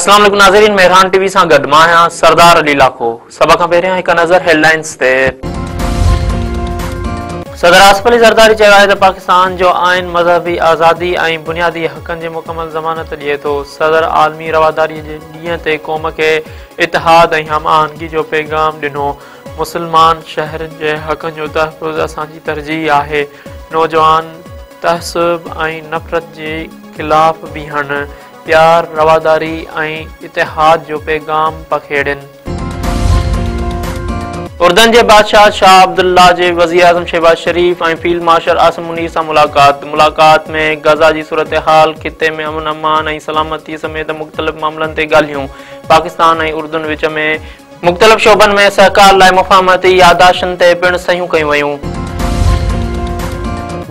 اسلام عليڪم ناظرين مهراڻ ٽي وي سان گڏ مان آهيان سردار علي لاکو سڀ کان پهريان هڪ نظر هيڊلائنز تي. صدر آصف علي زرداري چيو آهي ته پاڪستان جو آئين مذهبي آزادي ۽ بنيادي حقن جي مڪمل ضمانت ڏئي ٿو. صدر عالمي رواداري جي ڏينهن تي قوم کي اتحاد ۽ هم آهنگي جو پيغام ڏنو. مسلمان شهرين جي حقن جو تحفظ اسان جي ترجيح آهي. نوجوان تعصب ۽ نفرت جي خلاف بيهن. پيار، رواداري ۽ اتحاد جو پيغام پکيڙين. اردن جي بادشاهه شاهه عبدالله جي وزيراعظم شهباز شريف ۽ فيلڊ مارشل عاصم منير سان ملاقات، ملاقات ۾ غزه جي صورتحال، خطي ۾ امن امان ۽ سلامتي سميت مختلف معاملن تي ڳالهيون، پاڪستان ۽ اردن وچ ۾ مختلف شعبن ۾ سهڪار لاء مفاهمتي يادداشتن تي پڻ صحيحون ڪيون ويون.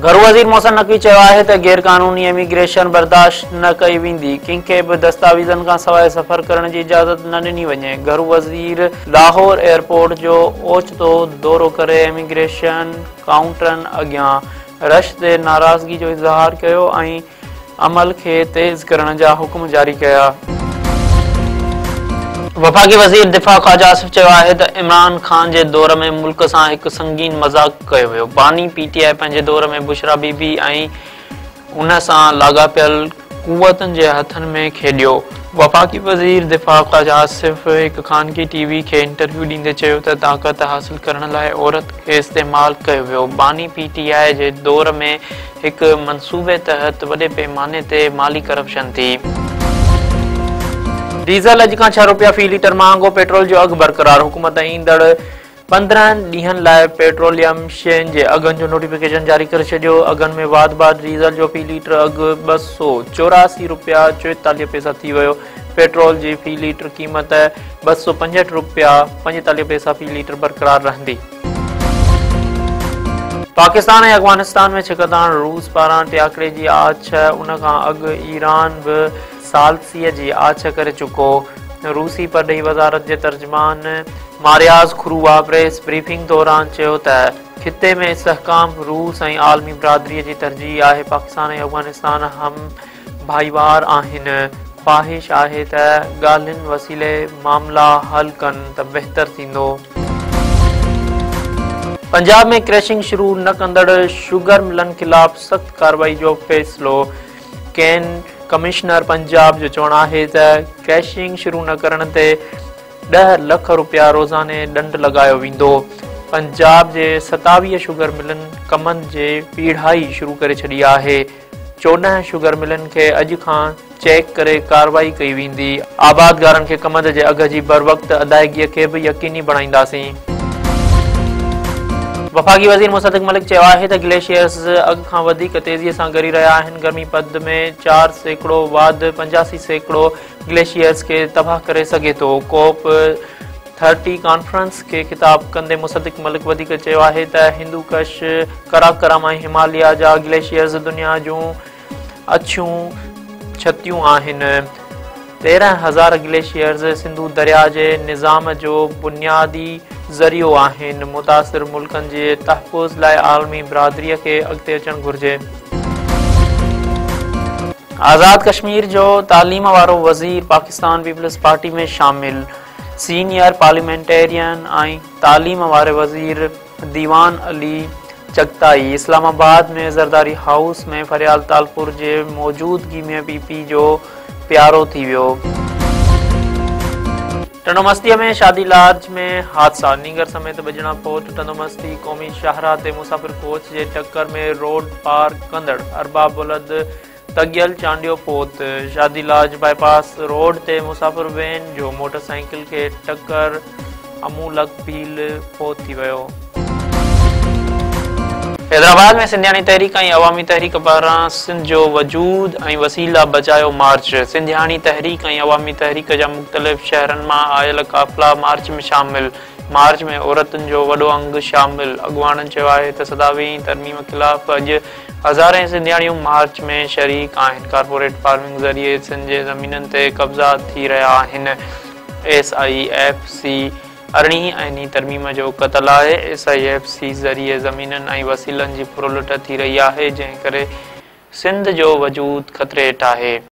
گهرو وزير محسن نقوي چيو آهي ته غير قانوني اميگريشن برداشت نه ڪئي ويندي، ڪنهن کي به دستاويزن کانسواء سفر ڪرڻ جي اجازت نه ڏني وڃي. گهرو وزير لاهور ايئرپورٽ جو اوچتو دورو ڪري اميگريشن ڪائونٽرن اڳيان رش تي ناراضگي جو اظهار ڪيو ۽ عمل کي تيز ڪرڻ جا حڪم جاري ڪيا. وفاقي وزير دفاع خواجه آصف چيو آهي ته عمران خان جي دور ۾ ملڪ سان هڪ سنگين مذاق ڪيو ويو، باني پي ٽي آء پنهنجي دور ۾ بشريٰ بي بي ۽ ان سان لاڳاپيل قوتن جي هٿن ۾ کيڏيو. وفاقي وزير دفاع خواجه آصف هڪ خانگي ٽي وي کي انٽرويو ڏيندي چيو ته طاقت حاصل ڪرڻ لاء عورت کي استعمال ڪيو ويو، باني پي ٽي آء جي دور ۾ هڪ منصوبي تحت وڏي پيماني تي مالي ڪرپشن ٿي. ڊيزل اڄ کان ڇهه روپيا في ليٽر مهانگو، پيٽرول جو اگهه برقرار، حڪومت ايندڙ 15 ڏينهن لاء پيٽروليم شين جي اگهن جو نوٽيفڪيشن جاري ڪري ڇڏيو، اگهن ۾ واڌ بعد ڊيزل جو في ليٽر اگهه 284 روپيا 44 پئسا ٿي ويو، پيٽرول جي في ليٽر قيمت 265 روپيا 45 پئسا في ليٽر برقرار رهندي. پاڪستان ۽ افغانستان ۾ ڇڪتاڻ، روس پاران ٽياڪڙي جي آڇ، ان کان اڳ ايران به ثالثي جي آڇ ڪري چڪو، روسي پرڏيهي وزارت جي ترجمان ماريا زخارووا پريس بريفنگ دوران چيو ته خطي ۾ استحڪام روس ۽ عالمي برادري جي ترجيح آهي، پاڪستان ۽ افغانستان هم ڀائيوار آهن، خواهش آهي ته ڳالهين وسيلي معاملا حل ڪن ته بهتر ٿيندو. پنجاب ۾ ڪريشنگ شروع نه ڪندڙ شوگر ملن خلاف سخت ڪارروائي جو فيصلو، ڪين ڪمشنر پنجاب جو چوڻ آهي ته ڪريشنگ شروع نه ڪرڻ تي 10 لک رپيا روزاني ڏنڊ لڳايو ويندو. پنجاب جي 27 شوگر ملن ڪمند جي پيڙهائي شروع ڪري ڇڏي آهي. 14 شگر ملن کي اڄ کان چيڪ ڪري ڪارروائي ڪئي ويندي، آبادگارن کي ڪمند جي اگهه جي بروقت ادائيگي کي به يقيني بڻائينداسين. وفاقي وزير مصدق ملڪ چيو آهي ته گليشيئرز اڳ کان وڌيڪ تيزي سان ڳري رهيا آهن، گرمي پد ۾ 4% واڌ 85% گليشيئرز کي تباهه ڪري سگهي ٿو، ڪوپ 30 ڪانفرنس کي خطاب ڪندي مصدق ملڪ وڌيڪ چيو آهي ته هندو ڪش، قراقرم ۽ هماليه جا گليشيئرز دنيا جون اڇيون ڇتيون آهن. 13,000 گليشيئرز سنڌو درياء جي نظام جو بنيادي ذريعو آهن، متاثر ملڪن جي تحفظ لاء عالمي برادري کي اڳتي اچڻ گهرجي. آزاد ڪشمير جو تعليم وارو وزير پاڪستان پيپلز پارٽي ۾ شامل، سينيئر پارليامينٽيرين ۽ تعليم واري وزير ديوان علي چغتائي اسلام آباد ۾ زرداري هائوس ۾ فريال ٽالپر جي موجودگي ۾ پي پي جو پيارو ٿي ويو. ٽنڊو مستي ۾ شادي لارج ۾ حادثا، نينگر سميت ٻه ڄڻا فوت، ٽنڊو مستي قومي شاهراهه تي مسافر ڪوچ جي ٽڪر ۾ روڊ پار ڪندڙ ارباب ولد تڳيل چانڊيو فوت، شادي لارج باء پاس روڊ تي مسافر وين جو موٽر سائيڪل کي ٽڪر، امولک ڀيل فوت ٿي ويو. حيدرآباد ۾ سنڌياڻي تحريڪ ۽ عوامي تحريڪ پاران سنڌ جو وجود ۽ وسيلا بچايو مارچ، سنڌياڻي تحريڪ ۽ عوامي تحريڪ جا مختلف شهرن مان آيل قافلا مارچ ۾ شامل، مارچ ۾ عورتن جو وڏو انگ شامل، اڳواڻن چيو آهي ته ستاويهين ترميم خلاف اڄ هزارين سنڌياڻيون مارچ ۾ شريڪ آهن، ڪارپوريٽ فارمنگ ذريعي سنڌ جي زمينن تي قبضا ٿي رهيا آهن، ايس I F C ارڙهين آئيني ترميم جو قتل آهي، ايس I F C ذريعي زمينن ۽ وسيلن جي ڦرلٽ ٿي رهي آهي، جنهن ڪري سنڌ جو وجود خطري هيٺ آهي.